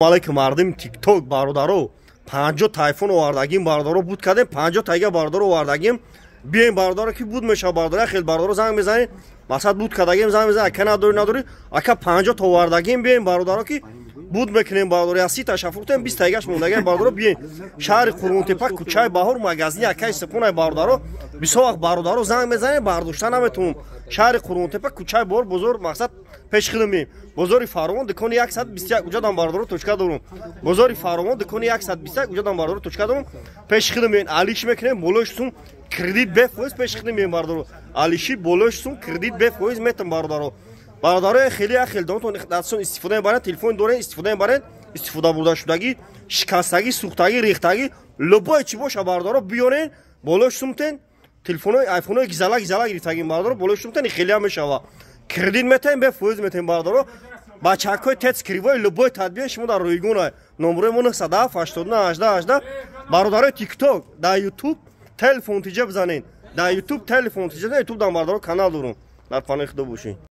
Алейкум, мардими ТикТок, бародаро. 50 та айфон овардагим, бародаро, буд кардем. 50 тайга, бародаро, овардагим. Биёем, бародаро, ки буд мешава. Бародаро, хел бародаро занг мезанед, мақсад, буд кардагим, занг мезанед: «Ака, надорӣ, надорӣ, ака, 50 та овардагим, биёем, бародаро, ки буд мекунем». Бародаро, я 30 таша фурӯхтем, 20 тайгаш мондагим. Бародаро, биёем, шаҳри Қурғонтепа, кӯчаи Баҳор, магазини акаи Сипонай. Бародаро, бисёр вақт, бародаро, занг мезанем, бардошта наметавонем. Шаҳри Қурғонтепа, кӯчаи Баҳор, бозор, мақсад, пеш хидмем, бозори Фаровон, дукони 121. Уҷадам, бародаро, точка дорум. Бозори Фаровон, дукони 121, уҷадам, бародаро, точка дорум. Пеш хидмем, алиш мекунем, болои сум кредит бефоиз. Пеш хидмем, бародаро, алиши, болои сум кредит бефоиз метам, бародаро. Бародарои, хеле як хел донтон дастон истифода мебаред, телефон дорен, истифода мебаред, истифода бурда шудагӣ, шикастагӣ, сӯхтагӣ, рехтагӣ, любой чӣ боша, бародаро, биёрен, болои сумтен. Телефонои айфонои гизала гизала гирифтагим, бародаро, болои сумтен, хелеам мешава, кредит метаем, бефоиз метаем. Бародаро, бачакҳои ТЭЦ кривой, любой тадбир шумо дар рӯйгона. Номерои мо 907 89 18 18. Бародарои ТикТок, дар Ютуб телефон тиҷа бизанед, дар Ютуб телефон тиҷа, Ютуб дан, бародаро, канал дорум. Дар паноҳи Худо бошед.